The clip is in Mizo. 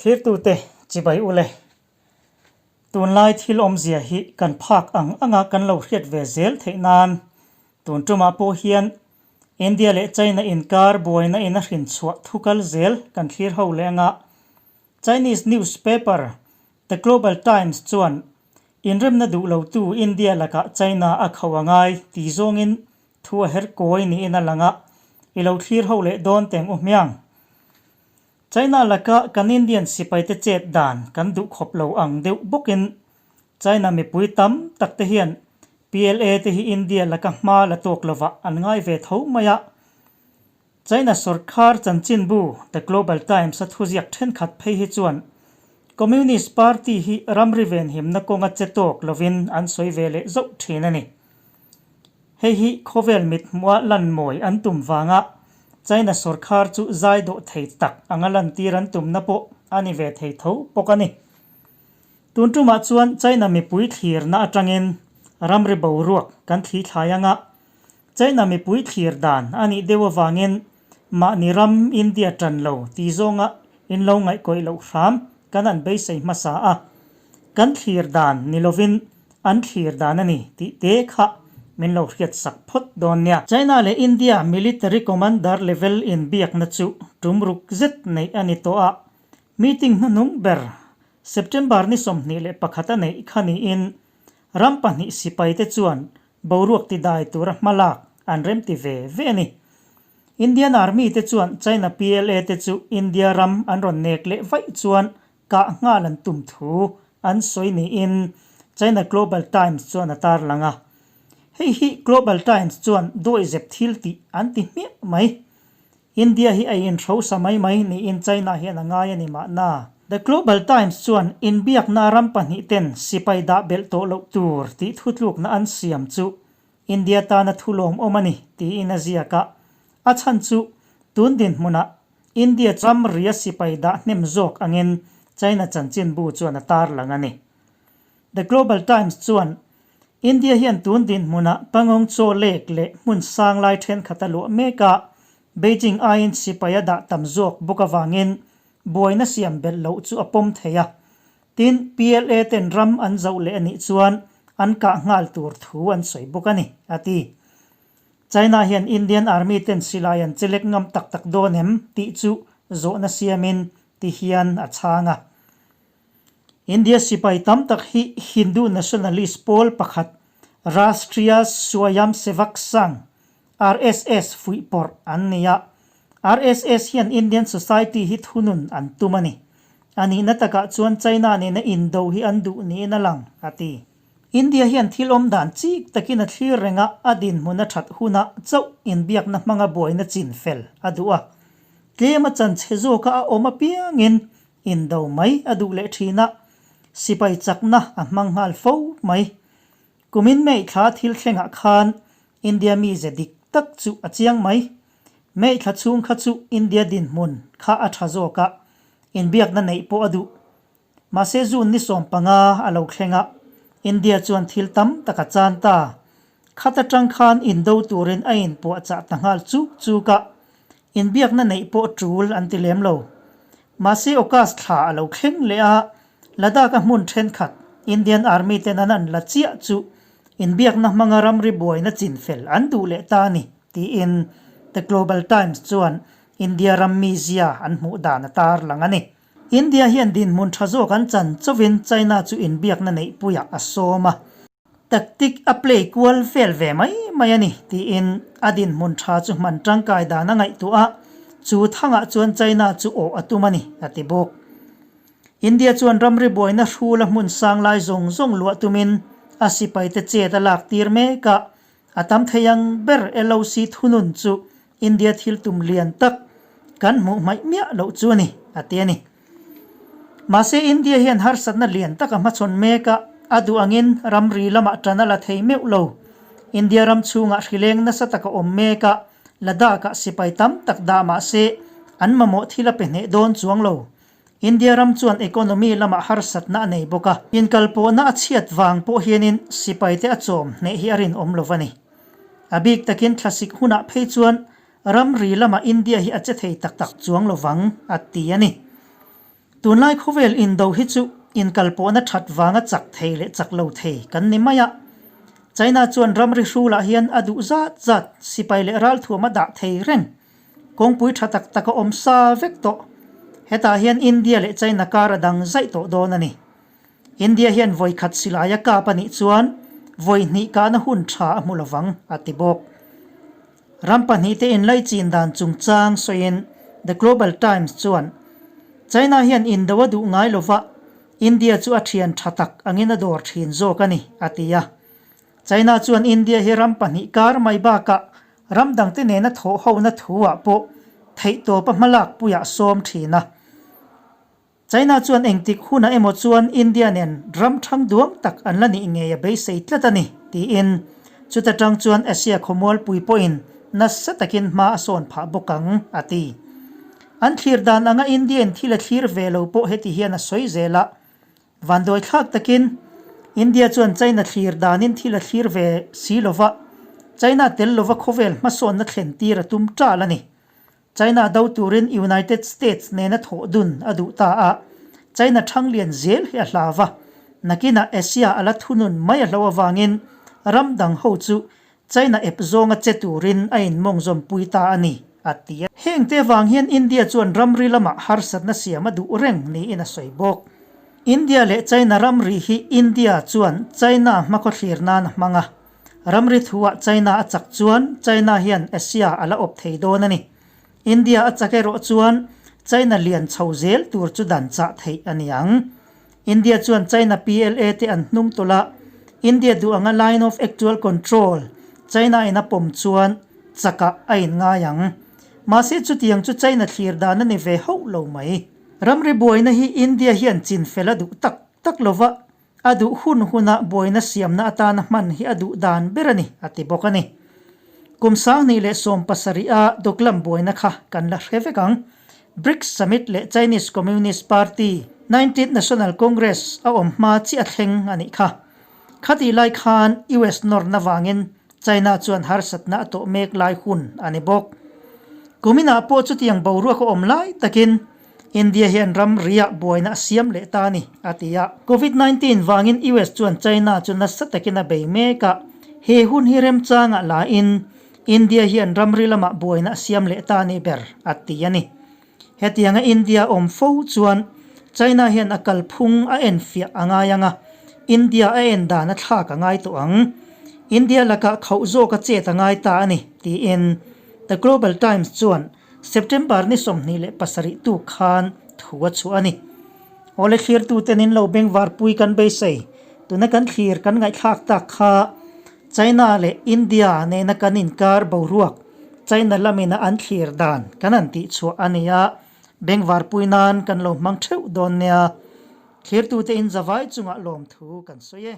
Thlirtute chibai ule. Tunlai thil awmzia hi kan phak ang anga kan lo hriat ve zel theih nan tun tumah pawh hian India leh China inkar buaina in a hrin chhuah thu kal zel kan thlir ho leh anga Chinese newspaper The Global Times chuan inremna duh lotu India lakah China a kho a ngai ti zawngin thu a her kawi niin a lang a, i lo thlir ho leh dawn teng u hmiang. China laka kan Indian sipaite chet dan kan duh khawp lo ang deuh bawkin China mipui tam tak te hian PLA te hi India laka hma la tawk lovah an ngai ve tho mai a. China sorkar chanchinbu The Global Times a thuziak thenkhat phei hi chuan Communist Party hi ramri venhimna kawnga che tawk lovin an sawi ve leh zauh thin a ni. Hei hi khawvel mithmuha lanmawi an tum vanga China sorkar chu zai dawh thei tak anga lantir an tumna pawh a ni ve thei tho bawk a ni. Tun tumah chuan China mipui thlirna atangin ramri boruak kan thli thlai anga China mipui thlir dan a nih deuh avangin mahni ram India tan lo ti zawnga in lo ngaihkawih loh hram kan an beisei hmasa a, kan thlir dan ni lovin an thlir dan a ni tih te kha min lo hriat sak phawt dawn nia. China leh India military commander level inbiakna chu tum ruk zet neih a ni tawh a, meeting hnuhnung ber September ni 21 a neih kha niin ram pahnih sipaite chuan boruak tidai tura hmalak an remti ve ve a ni. Indian Army te chuan China PLA te chu India ram an rawn nek leh vaih chuan kah nghal an tum thu an sawi niin China Global Times chuan a tarlang a. Hei hi Global Times chuan dawihzep thil tih an ti hmiah mai. India hi a inhrosa mai mai niin China hian a ngai a ni mahna. The Global Times chuan inbiakna ram pahnih ten sipai dah belh tawh loh tur tih thutlukna an siam chu India tana thu lawmawm a ni tiin a ziak a. A chhan chu tun dinhmunah India ram ria sipai dah hnem zawk angin China chanchinbu chuan a tarlang a ni. The Global Times chuan India hian tun dinhmunah Pangong Tso Lake leh hmun sang lai thenkhat a luah mek a, Beijing aiin sipai a dah tam zawk bawk avangin buaina siam belh loh chu a pawm thei a. Tin, PLA ten ram an zoh leh a nih chuan an kah nghal tur thu an sawi bawk a ni, a ti. China hian Indian Army ten silai an chelek ngam tak tak dawn em tih chu zawhna siamin ti hian a chhang a. India sipai tam tak hi Hindu nationalist pawl pakhat Rashtriya Swayamsevak Sangh, RSS, fuihpawrh an ni a. RSS hian Indian society hi thunun an tum a ni. A nihna takah chuan China nena indo hi an duh niin a lang, a ti. India hian thil awm dan chik takin a thlir reng a, a dinhmun a that hunah chauh inbiakna hmanga buaina chin fel a duh a. Tlem a chanchhe zawka a awm apiangin indo mai a duh leh thin a, sipai chakna a hmang nghal fo mai. Kumin May thla thil thlengah khan India mize dik tak chu a chiang mai. May thla chhung kha chu India dinhmun kha a tha zawk a, inbiakna neih pawh a duh. Mahse June ni 15 a lo thleng a, India chuan thil tam tak a chan ta. Khat atang khan indo turin a inpuahchah ta nghal chuk chuk a, inbiakna neih pawh tul an ti lem lo. Mahse August thla a lo thleng leh a, Ladakh a hmun thenkhat Indian Army ten an an la chiah chu inbiakna hmanga ramri buaina chinfel an duh leh ta a ni, tiin The Global Times chuan India ram mizia an hmuh dan a tarlang a ni. India hian dinhmun tha zawk an chan chauhin China chu inbiakna neihpuiah a sawm a. Tactic a play kual vel ve mai mai a ni, tiin a dinhmun tha chu hman tangkai dan a ngaihtuah a, chu thangah chuan China chu awh a tum a ni, a ti bawk. India chuan ramri buaina hrula hmun sang lai zawng zawng luah tumin a sipaite chet a lak tir mek a, a tam thei ang ber LOC thunun chu India thil tum lian tak kan hmuh hmaih miah loh chu a ni, a ti a ni. Mahse India hian harsatna lian tak a hmachhawn mek a, a duh angin ramri lamah tan a la thei meuh lo. India ram chhungah hrileng nasa tak a awm mek a, Ladakh-ah sipai tam tak dah mahse an mamawh thil a pe hneh dawn chuang lo. India ram chuan economy lamah harsatna a nei bawk a, inkalpawhna a chhiat vang pawh hianin sipaite a chawm hneh hi a rinawm lo a ni. A bik takin thlasik hunah phei chuan ramri lamah India hi a che thei tak tak chuang lo vang, a ti a ni. Tunlai khawvel indo hi chu inkalpawhna that vanga chak thei leh chak lo thei kan ni mai a. China chuan ramri hrulah hian a duh zat zat sipai leh ralthuam a dah thei reng. Kawngpui tha tak tak a awm sa vek tawh. Hetah hian India leh China kar a dang zaih tawh dawn a ni. India hian vawi khat silai a kap a nih chuan vawi hnih kahna hun tha a hmu lovang, a ti bawk. Ram pahnihte inlaichin dan chungchang sawiin The Global Times chuan China hian indo a duh ngai lova India chu a thian tha tak angin a dawr thin zawk a ni, a ti a. China chuan India hi ram pahnih kar mai bakah ram dangte nena thawhhona thu-ah pawh theihtawpa hmalak puiah sawm thin a. China chuan engtik hunah emaw chuan India nen ram thang duang tak an la nih ngei a beisei tlat a ni, tiin chuta tang chuan Asia khawmualpui pawhin nasa takin hma a sawn phah bawk ang, a ti. An thlir dan anga India-in thil a thlir ve lo pawh heti hian a sawi zel a, Vanduai thlak takin India chuan China thlir danin thil a thlir ve si lova, China tel lova khawvel hmasawnna thlen tir a tum tal a ni. China do turin United States nena thawh dun a duh ta a, China thang lian zel hi a hlau a, nakinah Asia a la thunun mai a hlo avangin ram dang ho chu China ep zawnga che turin a inmawngzawmpui ta a ni, a ti a. Hengte avang hian India chuan ramri lamah harsatna siam a duh reng niin a sawi bawk. India leh China ramri hi India chuan China hmakhaw thlir nan a hmang a, Ramri thuah China a chak chuan China hian Asia a la awp thei dawn a ni. India a chak erawh chuan China lian chho zel tur chu dan chah theih a ni ang. India chuan China PLA te an hnung tawlh a, India duh anga Line of Actual Control China in a pawm chuan chakah a inngai ang. Mahse chutiang chu China thlir dan a ni ve hauh lo mai. Ramri buaina hi India hian chinfel a duh tak tak lova, A duh hun huna buaina siamna atana hman hi a duh dan ber a ni, a ti bawk a ni. Kum 2017 a Doklam buaina kha kan la hre vek ang. BRICS Summit leh Chinese Communist Party Nineteenth National Congress a awm hma chiah a thleng a nih kha. Khatih lai khan US nawrna vangin China chuan harsatna a tawh mek lai hun a ni bawk. Kuminah pawh chutiang boruak a awm lai takin India hian ramriah buaina a siam leh ta a ni, a ti a. Covid 19 vangin US chuan China chu nasa takin a bei mek a, he hun hi remchangah lain India hian ramri lamah buaina a siam leh ta a ni ber, a ti a ni. Hetianga India awm fo chuan China hian a kalphung a enfiah a ngai ang a, India a en dan a thlak a ngai tawh ang. India lakah khauh zawk a chet a ngai ta a ni, tiin The Global Times chuan September ni 27 tuk khan thu a chhuah a ni. Awle thlirtuten in lo bengvarpui kan beisei. Tuna kan thlir kan ngaihthlak tak kha China leh India nena kan inkar boruak China lamina an thlir dan kan han tihchhuah a ni a, bengvarpui nan kan lo hmang theuh dawn nia. Thlirtute in zavai chungah lawmthu kan sawi e.